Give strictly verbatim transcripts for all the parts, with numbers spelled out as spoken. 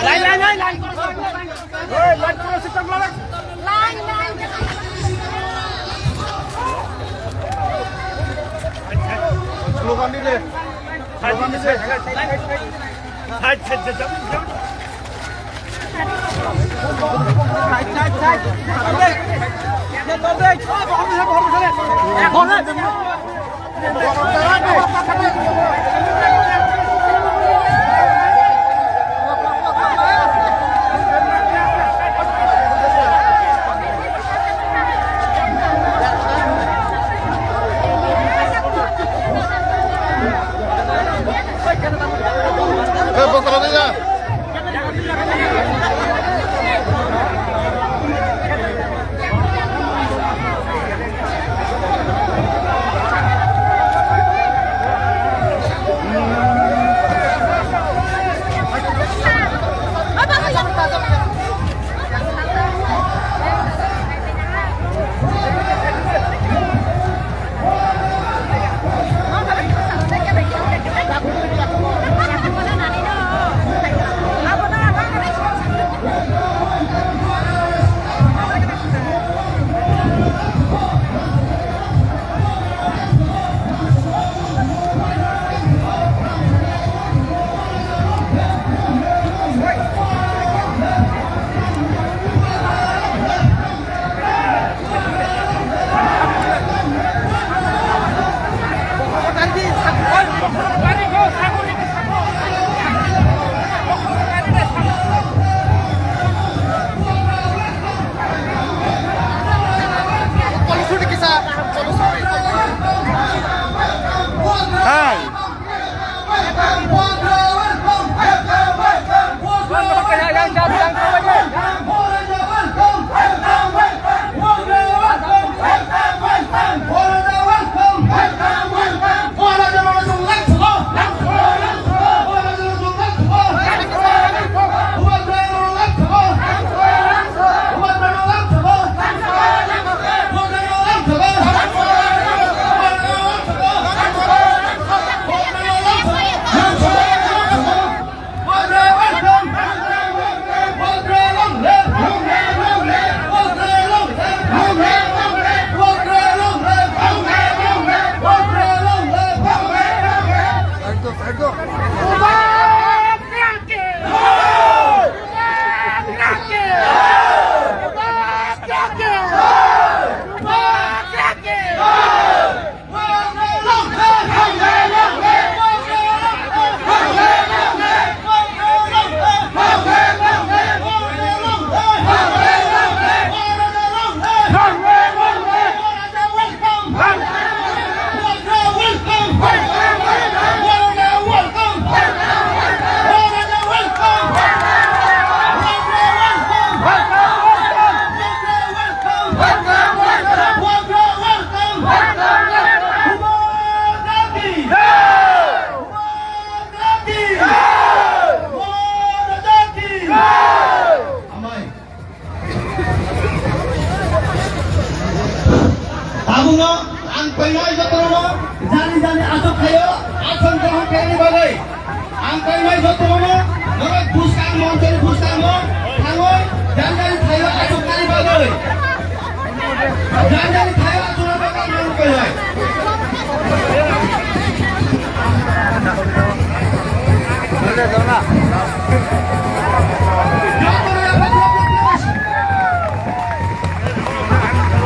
Line, line, line, line. Hey, line pura system line. Line, line. Slogan dile. Slogan dile. Side, side, side, side. Hai. Amai. Tabukno ang koinai jotono jani jani aswk khaio, aswk dohor khaini bagwi. Ang koinai jotono norok bwskang monchoni bwskango thangwi jani jani khaio aswk khaini bagwi. Jani jani khaio aswk khaini bagwi ang koinai.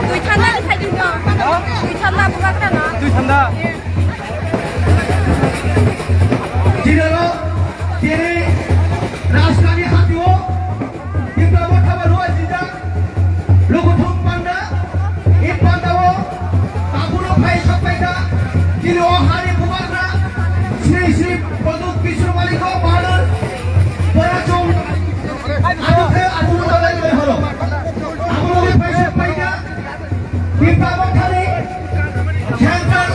Twi thanda ni khai di no. Twi thanda buka kana. Twi thanda. Dinalo, tini Rajthani hatio, Tipra Motha ba Luwa Jinjak, Lukuthum Panda, i pandao, Tabuno phai sakpaikha, tini o hani bubagra, Sri Sri Pradyot Kishore Maliko Bahadur, Borachong, Aduke Abu Dalai Lehoro. Abono phai sakpaikha, Tipra Mothani Central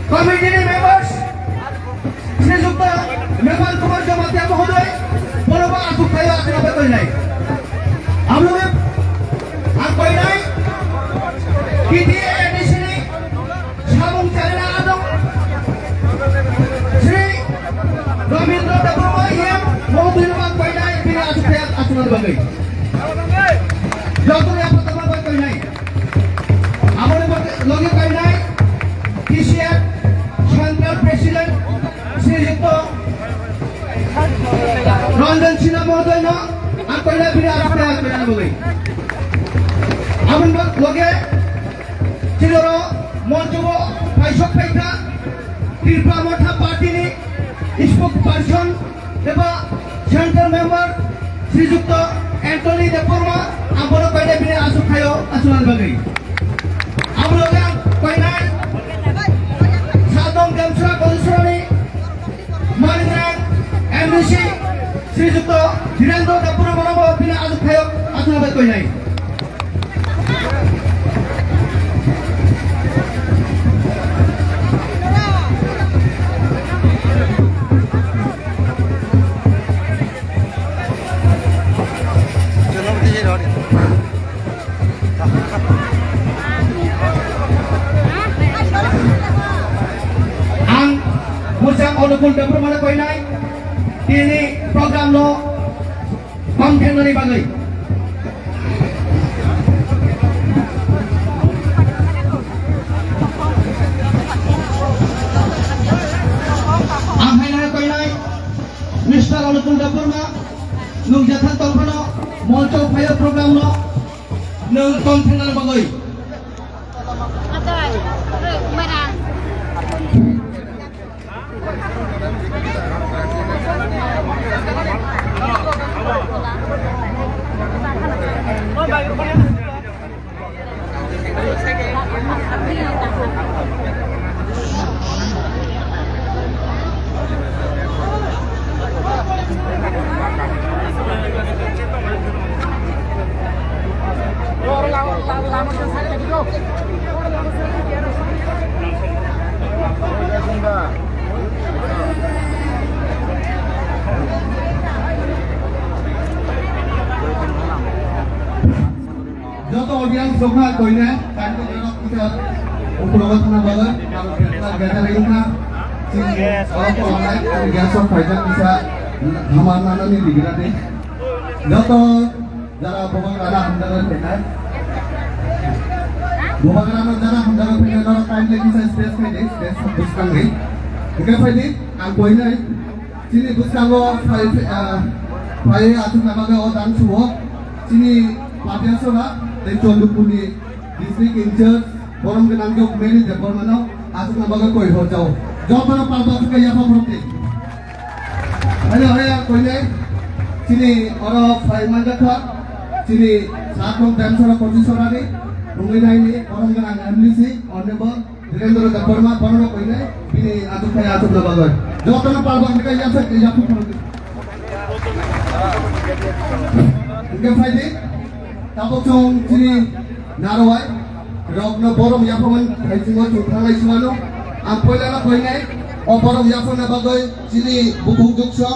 Committee ni members, Sri Juk Meman Kumar Jamatia mohodoy, bono bo aswk thaio aswk abai koinai. Aboni ang koinai, P T A A D C ni samung charina adong, Shri Ramendra Debbarma E M mohodoy no ang koinai, bini aswk thai aswk bagwi. Joto ni apat tongma bai koinai. Aboni loge painai T C F Central President Srijukto Ranjan Sinha Mohodoy no ang painai bini aswk thai aswk bagwi. Aboni loge chini oro moncho o paisok phaikha Tripura Motha Party ni spokesperson eba Central Member Srijukto Anthony Debbarma, ang bono koinai bini aswk thaio aswk bagwi. Abo loge ang koinai Sadong Demsra Kodusorani Maringrang M D C Srijukto Dhirendra Debbarma bono bo bini aswk thaio aswk bagwi koinai. Ang bujang Onukul Debbarma no koinai, tini program no Tongthengnani bagwi. Ang hai nang koinai, Mister Onukul Debbarma, nwng jethang tongphano, moncho phaio program no, nwng tongthengnani bagwi. Joto audience rokno koinai, kainwi norok kisa ukulogo thangna bagwi, aro betla gada ringkha, chini oro kolonai, ani gas rok phaijak kisa hamar nanani rigra de. Joto jara bubagrano hamjakgwi phainai, bubagrano jara hamjakgwi phainai, norok kindly kisa stage phaidi, stage bwskangni. Hingke phaidi, ang koinai. Chini bwskango phai, ah, phai achukna bagwi o dang suo. Chini Patiasora tei Chandipurni district in charge borom gwnang Jogmeri Debbarmano achukna bagwi koi hor jao. Jotono palba khe yapha phorokti. Haino haya koinai chini oro phai manjakha chini Sakhong Demsora Kochisorani wngwi naini borom gwnang M D C Honorable Dhirendra Debbarma, bono koinai, bini achuk phai achukna bagwi. Jotono palba hingke yasak, yaphuk phano. Hingke phaidi, tabuk chwng chini narwai rokno borom yaphaman hai chwngno chwng thanglai chwngno. Ang poilano koinai, o borom yaphana bagwi chini bukhuk jukso,